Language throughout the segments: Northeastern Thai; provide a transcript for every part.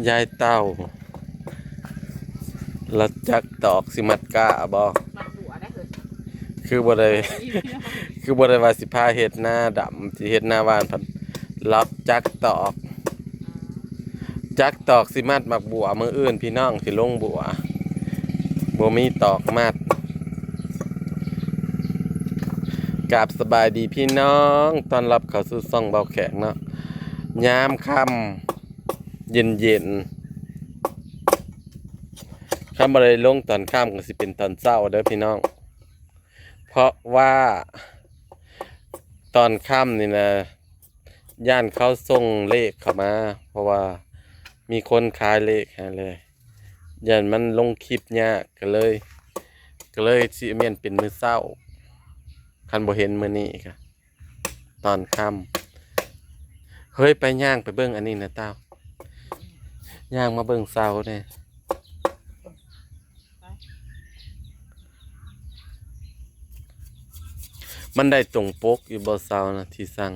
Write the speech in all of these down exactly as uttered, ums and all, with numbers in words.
ยายเต่า ละจักตอกสิมัดก้าบ่ มัดบัวได้เลย คือบ่ได้ คือบ่ได้ว่าสิพาเฮ็ดนาดำ สิเฮ็ดนาหว่าน พัดรับจักตอก จักตอกสิมัดหมากบัว มื้ออื่นพี่น้องสิลงบัว บ่มีตอกมัด กราบสบายดีพี่น้อง ต้อนรับเข้าสู่ช่องเบาแขกเนาะ ยามค่ำ เย็นๆ คันบ่ได้ลงตอนค่ำก็สิเป็นตอนเช้าเด้อพี่น้อง เพราะว่าตอนค่ำนี่นะ ย่านเขาส่งเลขเข้ามา เพราะว่ามีคนขายเลขให้เลย ย่านมันลงคลิปยาก ก็เลย ก็เลยสิเปลี่ยนเป็นมื้อเช้า คันบ่เห็นมื้อนี้ก็ ตอนค่ำ เฮ้ย ไปย่างไปเบิ่งอันนี้นะเต้า ย่างมาเบิ่งเสาเนี่ย มันได้ตรงปกอยู่บ่เสานะที่สั่ง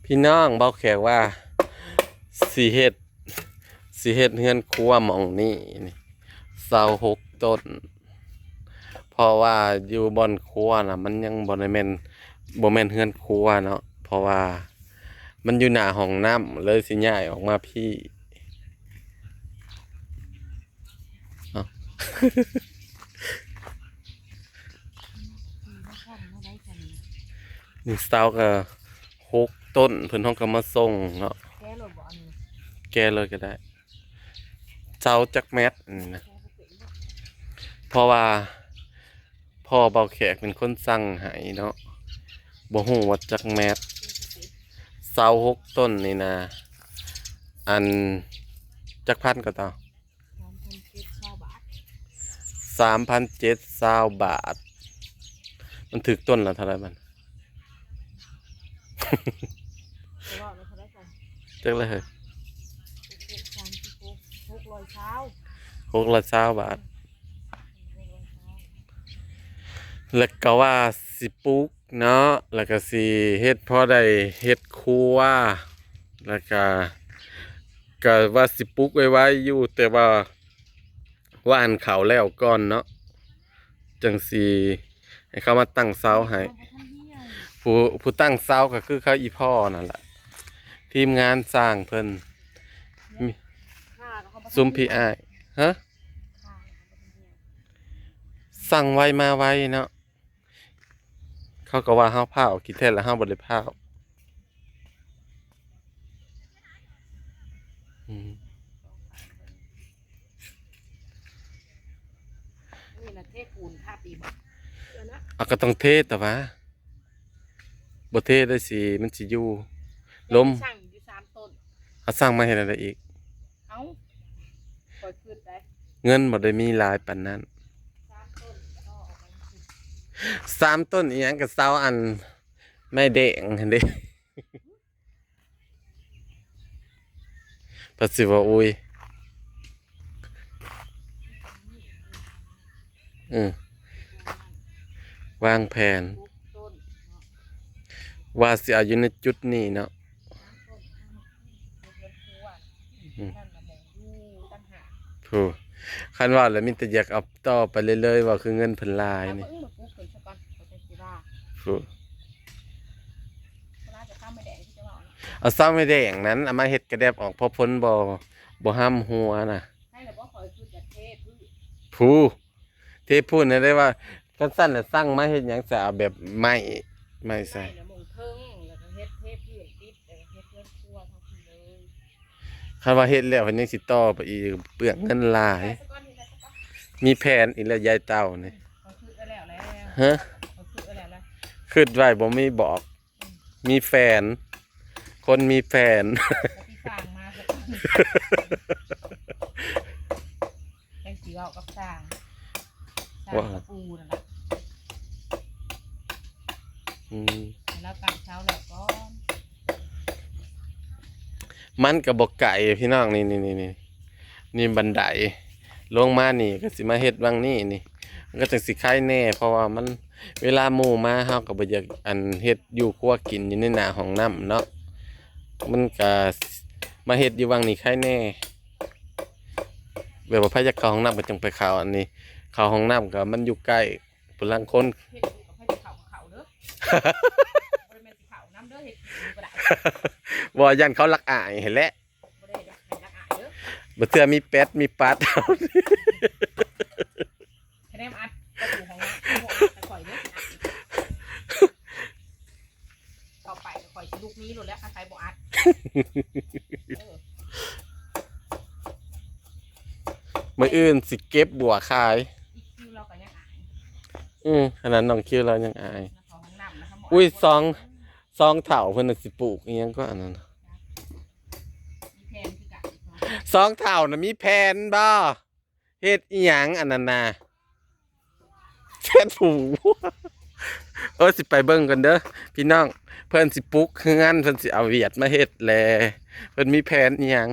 พี่น้อง เบาแขกว่าสิเฮ็ด สิเฮ็ดเฮือนครัวหม่องนี้นี่ เสาหกต้น เพราะว่าอยู่บ่อนครัวน่ะ มันยังบ่ได้แม่น บ่แม่นเฮือนครัวเนาะ เพราะว่ามันอยู่หน้าห้องน้ำ เลยสิย้ายออกมาพี้ เอ้า นี่เสาก็หกต้น เพิ่นเฮาก็มาส่งเนาะ แก้โลดบ่อันนี้ แก้เลยก็ได้ เสาจักแมตรนี่นะ เพราะว่าพ่อเบาแขกเป็นคนสั่งให้เนาะ บ่ฮู้ว่าจักแมตร เสาหกต้นนี่นะ อันจักพันก็ต่อ สามพันเจ็ดเศร้าบาท สามพันเจ็ดเศร้าบาท มันถืกต้นละเท่าไหร่บัด แต่ว่าเราเท่าไหร่กัน จักเลยเหรอ หกสามสิบหก หกร้อยเศร้า หกร้อยเศร้าบาท หกร้อยเศร้า แล้วก็ว่าสิปลูกเนาะ แล้วก็สิเฮ็ดพอได้เฮ็ดครัว แล้วก็ ก็ว่าสิปลูกไวๆอยู่ แต่ว่าหว่านข้าวแล้วก่อนเนาะ จั่งสิให้เขามาตั้งเสาให้ ผู้ ผู้ตั้งเสาก็คือเขาอีพ่อนั่นแหละ ทีมงานสร้างเพิ่น มี ค่ะแล้วเขามา ซุมพี่อ้าย ฮะ ค่ะแล้วเขามาทำเนี่ย สั่งไวมาไวเนาะ เขาก็ว่าเฮาพาว ขี้แท้แล้วเฮาบ่ได้พาว อืม นี่นะเทปูนทาปีบ่เดี๋ยวนะ เอาก็ต้องเทแต่ว่า บ่เทได้สิ มันสิอยู่ ลม สั่งอยู่สามต้น เอาสั่งมาเฮ็ดอะไรอีก เอ้าคอยคืนไป เงินบ่ได้มีหลายปานนั้น สามต้นก็เอาออกมาคืน สามต้นอีหยังกับเสาอันไม้แดงหั่นเด้ ปัสสิว่าอุ้ย เออ วางแผน หกต้นเนาะ ว่าสิเอาอยู่ในจุดนี้เนาะ สามต้นห้าหกต้นเรือนครัว อืม นั่นละหมองอยู่ตั้งหาก ผู้ คันว่าแล้วมีแต่อยากเอาต่อไปเรื่อยๆ ว่าคือเงินเพิ่นหลาย เอา นี่ เพิ่งมาปลูกขึ้นซะก่อนเขาจะสิว่า ผู้ เวลาจะข้ามไม่แดงที่จะว่าเอาเนาะ เอาเสาไม้แดงนั้นเอามาเฮ็ดกระแดบออก เพราะฝนบ่ บ่ห้ำหัวน่ะ ให้เราบอกคอยคือจะเทพื้น ผู้ เทพื้นน่ะได้ว่า คันซั่นน่ะสั่งมาเฮ็ดหยัง จะเอาแบบไม้ ไม้ใส่ ใส่แล้วมงเทิงแล้วก็เฮ็ดเทพื้นติดแล้วก็เฮ็ดเรือนครัวทั้งทีเลย คันว่าเฮ็ดแล้วเพิ่นยังสิต่อไปอีก เปลืองเงินหลาย แต่สะก้อนนี่นะสะก้อน มีแผนอีกแล้วยายเต่านี่ เขาคือเอาแล้วแล้ว ฮะ เขาคือเอาแล้วแล้ว คิดไว้บ่มีบอก มีแฟน คนมีแฟน แล้วที่สร้างมาสะก้อนยังสิเอากับสร้างสร้าง ว่า กระปูนั่นแหละ อืม ให้เราตั้งเสาแล้วก่อน มันก็บ่ไกลพี่น้อง นี่ นี่ นี่ นี่ นี่บันได ลงมานี่ก็สิมาเฮ็ดวังนี้นี่ มันก็จั่งสิไคแหน่ เพราะว่ามัน เวลาหมู่มา เฮาก็บ่อยาก อัน เฮ็ดอยู่ครัวกินอยู่ในหน้าห้องน้ำเนาะ มันก็มาเฮ็ดอยู่หว่างนี้ไคแหน่ แบบว่าไผอยากเข้าห้องน้ำก็จั่งไปเข้า อันนี้ เข้าห้องน้ำก็มันอยู่ใกล้ ผู้ลางคน เฮ็ดอยู่กับไผสิเข้าก็เข้าเด้อ บ่ได้แม่นสิเข้านำเด้อ เฮ็ดกินอยู่ก็ได้ บ่ ย่านเขาลักอายหั้นแหละ บ่ได้ให้ลักอายเด้อ บ่เทื่อมีแป๊ดมีปัด คะแนนอัดประตูของน้ำของน้ำแต่ข่อยเด้อ ต่อไปข่อยสิลุกหนีโลดแล้ว คันไผบ่อัด เออ มื้ออื่นสิเก็บบัวขาย อีคิวเราก็ยังอาย อืม ขนาดน้องคิวเรายังอาย เข้าห้องน้ำนะคะ อุ้ย สอง สองเฒ่าเพิ่นน่ะสิปลูกอิหยังก็อันนั้น มีแผนคือกัน สองเฒ่าน่ะมีแผนบ่ เฮ็ดอิหยังอันนั้นน่ะ แผนผู เออ สิไปเบิ่งกันเด้อพี่น้อง เพิ่นสิปลูกเฮือน เพิ่นสิเอาเวียดมาเฮ็ดแล เพิ่นมีแผนอิหยัง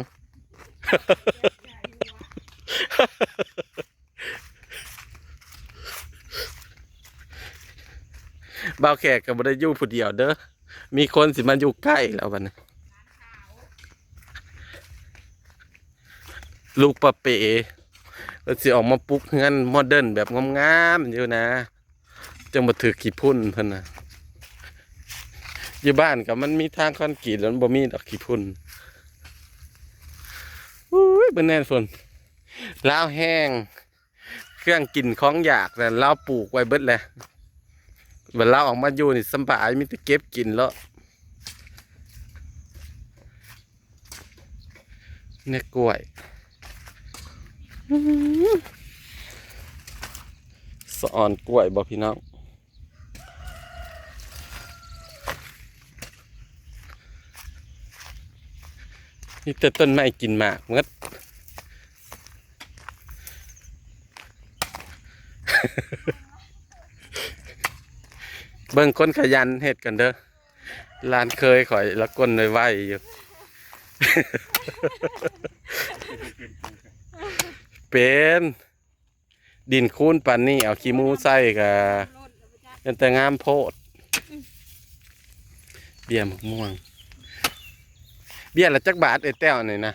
บ่าวแขกก็บ่ได้อยู่ผู้เดียวเด้อ มีคนสิมาอยู่ใกล้แล้วบัดนี้ ลูกป้าเป๋ ก็สิออกมาปลูกเฮือนโมเดิร์นแบบงามๆอยู่นะ จั่งบ่ถืกขี้ฝุ่นเพิ่นน่ะ อยู่บ้านก็มันมีทางคอนกรีต แล้วมันบ่มีดอกขี้ฝุ่น อุ้ย เบิ่งแน่ฝน ลาวแฮง เครื่องกินของอยากน่ะ ลาวปลูกไว้เบิดแหละ บัดลาวออกมาอยู่นี่สำบาย มีแต่เก็บกินเลาะ เนี่ยกล้วย อื้อหือ สะออนกล้วยบ่พี่น้อง มีแต่ต้นไม้กินหมากหมด เบิ่งคนขยันเฮ็ดกันเด้อ หลานเขยข่อยละก้นไวๆอยู่ เป็น ดินคูนปานนี้ เอาขี้หมูใส่ก็ เป็นแต่งามโพด เบี้ยหมากม่วง เบี้ยละจักบาทเอ้ยแต้วนี่นะ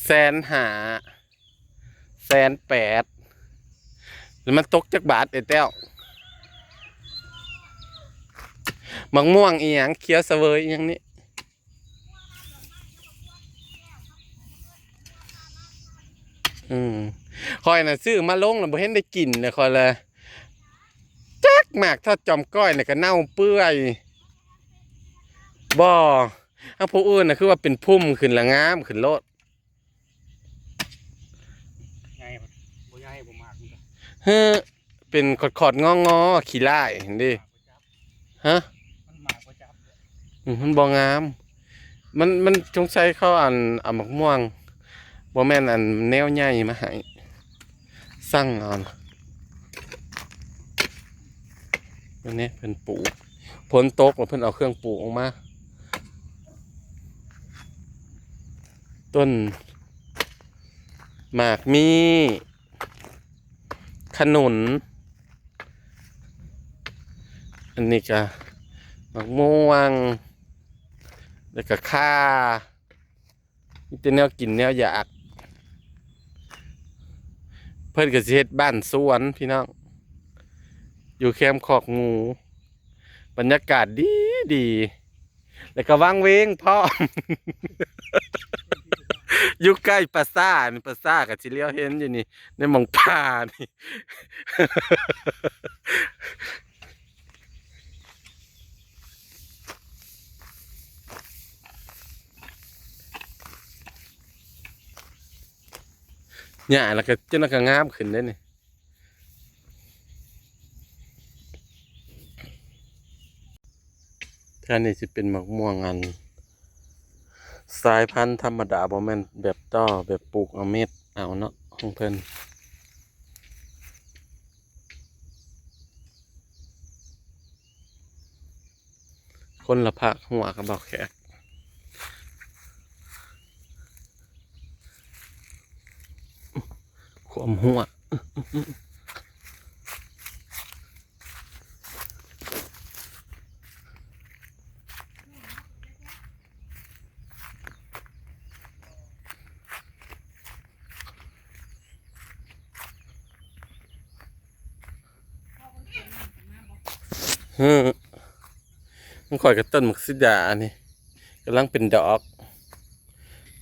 แสนห้า แสนแปด แล้วมันตกจักบาทเอ้ยแต้ว หมากม่วงอีหยัง เขียวเสวยอีหยังนี่ อืม ข้อยน่ะซื้อมาลงแล้วบ่เห็นได้กินเลย ข้อยเลย จักหมากทอดจอมก้อยน่ะก็เน่าเปื่อย บ่ ทางผู้อื่นน่ะคือว่าเป็นพุ่มขึ้นละงามขึ้นโลด ใหญ่บ่ บ่ใหญ่บ่มากมันก็ เฮ้อ เป็นขอดๆ งอๆ ขี้ร้ายหั่นเด้ ฮะ มันหมากบ่จับเลย อืม มันบ่งาม มัน มันสงสัยเขาอัน เอาหมากม่วง บ่แม่นอันแนวใหญ่มาให้ สั่งเอานะ อันนี้เพิ่นปลูก ฝนตกแล้วเพิ่นเอาเครื่องปลูกออกมา ต้นหมากมี ขนุน อันนี้ก็หมากม่วง แล้วก็ข่า มีแต่แนวกินแนวอยาก เพิ่นก็สิเฮ็ดบ้านสวนพี่น้อง อยู่แคมป์คอกหมู บรรยากาศดีดี แล้วก็วังเวงพร้อม อยู่ใกล้ปลาซ่านี่ ปลาซ่าก็สิเหลียวเห็นอยู่นี่ ในหม่องป่านี่ หญ้าแล้วก็ จนแล้วก็งามขึ้นเด้นี่ อันนี้สิเป็นหมากม่วงอัน สายพันธุ์ธรรมดา บ่แม่นแบบต่อ แบบปลูกเอาเม็ดเอาเนาะ ของเพิ่น คนละภาคหัวกับบ่าวแขก อ ขวมหัว อืม มันข่อยกับต้นหมากสีดานี่กำลังเป็นดอก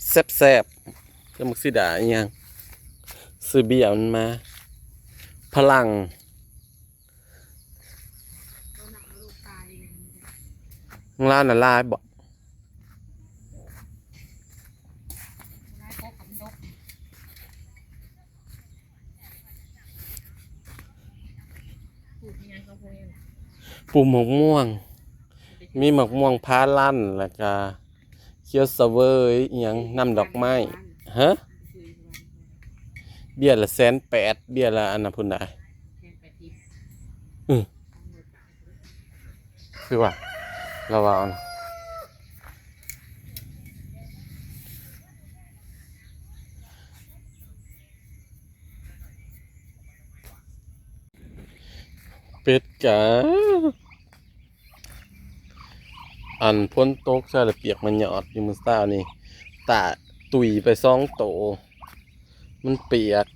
แซ่บๆ ต้นหมากสีดาอีหยัง ซื้อเบียร์มันมา พลัง ของลาวน่ะหลายบ่ ปลูกอิหยังก็ปลูกนี่ล่ะ ปลูกหมากม่วง มีหมากม่วงพาลั่น แล้วก็เขียวเสวย อิหยัง น้ำดอกไม้ ฮะ เบียร์ละแสนแปด เบียร์ละอันน่ะพุ้นน่ะ แสนแปดสิบ อือ คือว่า ระวัง เป็ดกะ อันฝนตกใส่ละเปียกมันหยอดอยู่มื้อเช้านี่ ตาตุยไปสองโต มันเปียก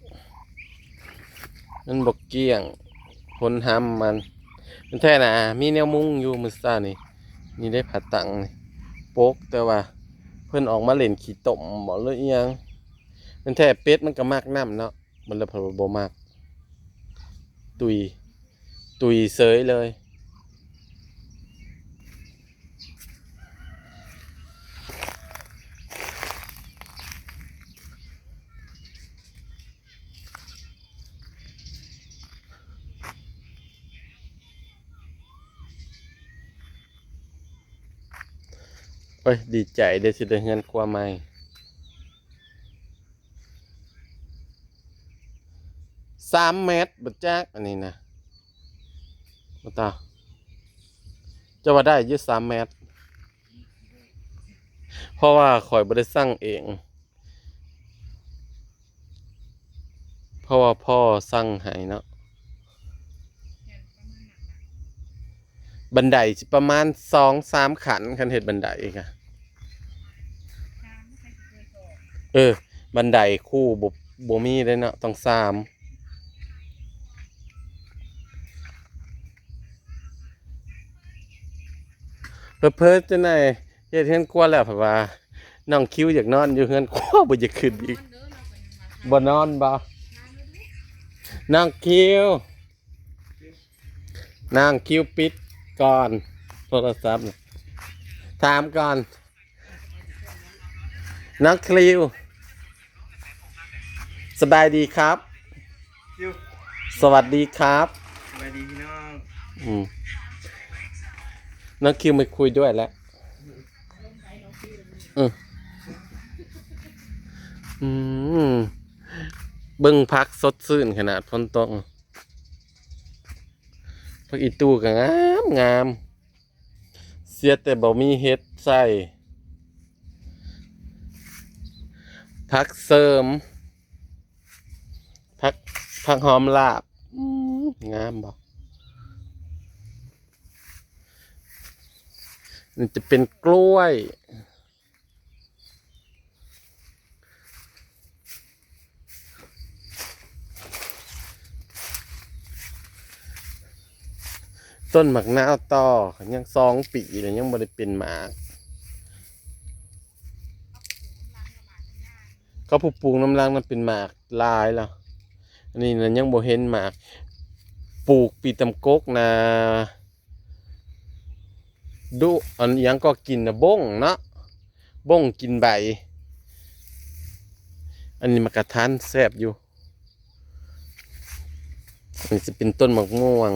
มันบ่เกลี้ยง ฝนหำมัน มันแท้น่ะ มีแนวมุงอยู่มื้อเช้านี่ นี่ได้ผ้าตังนี่ ปก แต่ว่าเพิ่นออกมาเล่นขี้ตมบ่หรืออิหยัง มันแท้เป็ดมันก็มักน้ำเนาะ มันเลยบ่มัก ตุย ตุยเสยเลย โอ้ย ดีใจเด้อ สิได้เฮือนครัวใหม่ สามเมตรบ่จัก อันนี้นะ บ่ตา จะว่าได้อยู่ สามเมตร เพราะว่าข่อยบ่ได้สั่งเอง เพราะว่าพ่อสั่งให้เนาะ บันไดสิประมาณสองสามขั้น คันเฮ็ดบันไดอีกอะ เออ บันไดคู่บ่ บ่มีเลยเนาะ ต้องสาม เผลอๆ จังได๋ เฮ็ดเฮือนครัวแล้ว เพราะว่าน้องคิวอยากนอนอยู่เฮือนครัว บ่อยากขึ้นอีก บ่นอนบ่ น้องคิว น้องคิวปิดก่อน โทรศัพท์น่ะ ถามก่อน น้องคิว สบายดีครับ คิว สวัสดีครับ สบายดีพี่น้อง อืม น้องคิวไม่คุยด้วยแล้ว อืม อืม เบิ่งผักสดชื่นขนาดฝนตก ผักอีตู่ก็งามงาม เสียแต่บ่มีเห็ดใส่ ผักเสริม ผัก ผักหอมลาบ อืม งามบ่ มันจะเป็นกล้วย ต้นหมากนาวต่อ ยังสองปีแล้วยังบ่ได้เป็นหมาก เขาผู้ปลูกนำหลังนั้นเป็นหมากหลายแล้ว อันนี้นะยังบ่เห็นหมาก ปลูกปีตำกกนะ ดุ อันหยังก็กินนะ บ้งเนาะ บ้งกินใบ อันนี้หมากกะทันแซ่บอยู่ อันนี้จะเป็นต้นหมากม่วง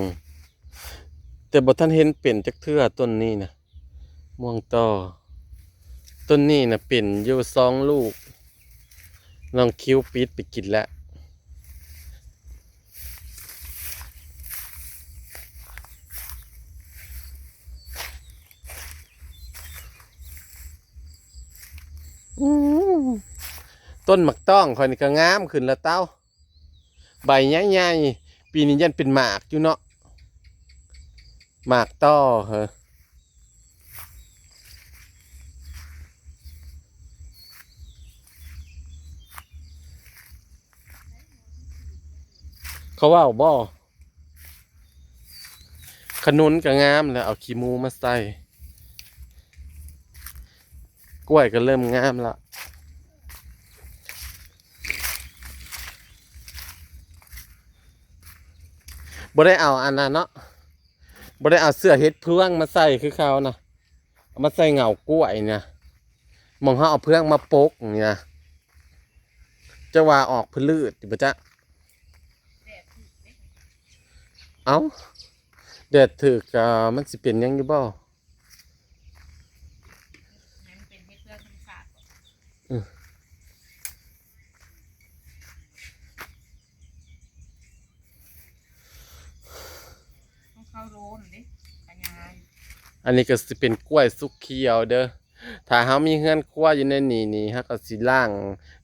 แต่บ่ทันเห็นเป็นจักเทื่อต้นนี้นะ ม่วงต่อ ต้นนี้นะเป็นอยู่สองลูก น้องคิวปิดไปกินแล้ว อืม ต้นหมากต้องข้อยนี่ก็งามขึ้นแล้วเต้า ใบใหญ่ๆ ปีนี้ยันเป็นหมากอยู่เนาะ หมากต่อเหรอ เขาว่าบ่ ขนุนก็งามแล้ว เอาขี้หมูมาใส่ กล้วยก็เริ่มงามละ บ่ได้เอาอันนั้นเนาะ บ่ได้เอาเสื้อเฮ็ดเฟืองมาใส่คือเขานะ เอามาใส่เหงากล้วยนะ หม่องเขาเอาเฟืองมาปกนี่นะ จะว่าออกพลืดอยู่บ่จ๊ะ เอ้า แดดถืกอ่ามันสิเป็นหยังอยู่บ่ ให้มันเป็นเฮ็ดเพื่อธรรมชาติบ่ อืม ของเขาโลนเด้ ขยาย อันนี้ก็สิเป็นกล้วยสุกเขียวเด้อ ถ้าเฮามีเฮือนครัวอยู่ในนี่นี่ เฮาก็สิล้าง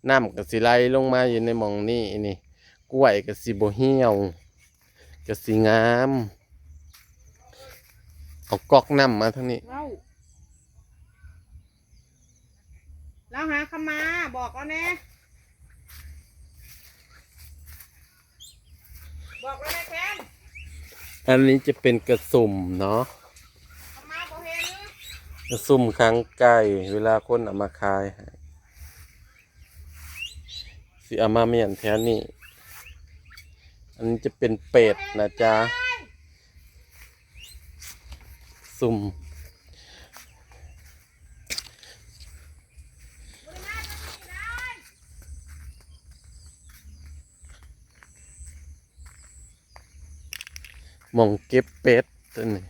น้ำก็สิไหลลงมาอยู่ในหม่องนี้นี่ กล้วยก็สิบ่เหี่ยว ก็สิงาม เอาก๊อกน้ำมาทางนี้ เว้า ลาวหาคำมา บอกลาวแหน่ บอกลาวแหน่แคน อันนี้จะเป็นกระสุมเนาะ คำมาบ่เห็น กระสุมขังไก่ เวลาคนเอามาขายให้ สิเอามาเมียนแถวนี้ อันนี้จะเป็นเป็ดนะจ๊ะ ซุ่ม หม่องเก็บเป็ดตัวนี้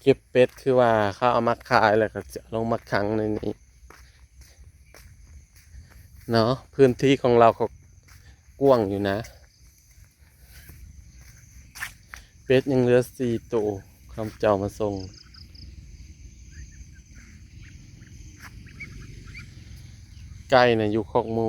เก็บเป็ดคือว่าเขาเอามาขายแล้วก็จะลงมาขังในนี้เนาะ พื้นที่ของเราก็กว้างอยู่นะ เป็ดยังเหลือสี่ตัว คำเจ้ามาส่ง ไก่น่ะอยู่คอกหมู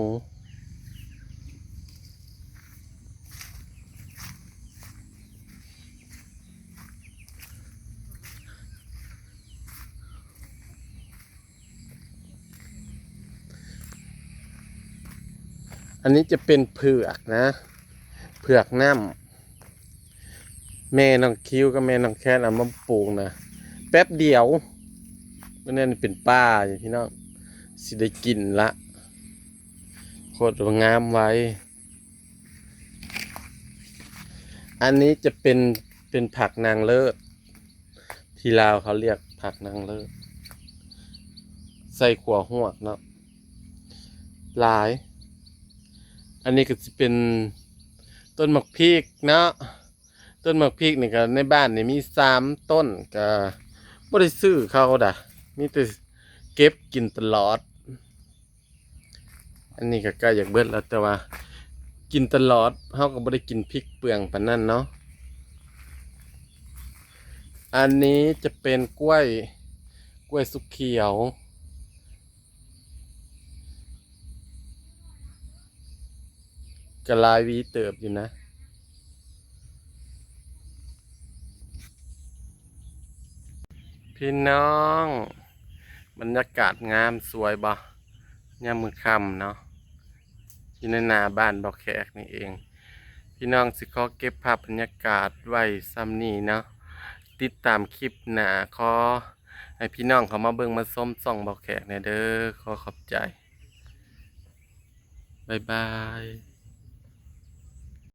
อันนี้จะเป็นเผือกนะ เผือกน้ำ แม่น้องคิวกับแม่น้องแคทเอามาปลูกนะ แป๊บเดียว ก็นั่นเป็นป่าอยู่พี่น้อง สิได้กินละ โคตรว่างามไว้ อันนี้จะเป็น เป็นผักนางเลิศ ที่ลาวเขาเรียกผักนางเลิศ ใส่ขั่วฮวกเนาะ หลาย อันนี้ก็สิเป็นต้นหมากพริกเนาะ ต้นหมากพริกนี่ก็ในบ้านนี่มีสามต้น ก็บ่ได้ซื้อเขาดะ มีแต่เก็บกินตลอด อันนี้ก็ใกล้อยากเบิดแล้ว แต่ว่ากินตลอด เฮาก็บ่ได้กินพริกเปลืองปานนั้นเนาะ อันนี้จะเป็นกล้วย กล้วยสุกเขียว ก็หลายหวีเติบอยู่นะ พี่น้อง บรรยากาศงามสวยบ่ ยามมื้อค่ำเนาะ อยู่ในหน้าบ้านบ่าวแขกนี่เอง พี่น้อง สิขอเก็บภาพบรรยากาศไว้ส่ำนี้เนาะ ติดตามคลิปหน้า ขอให้พี่น้องเข้ามาเบิ่งมาชมช่องบ่าวแขกแหน่เด้อ ขอขอบใจ บ๊ายบาย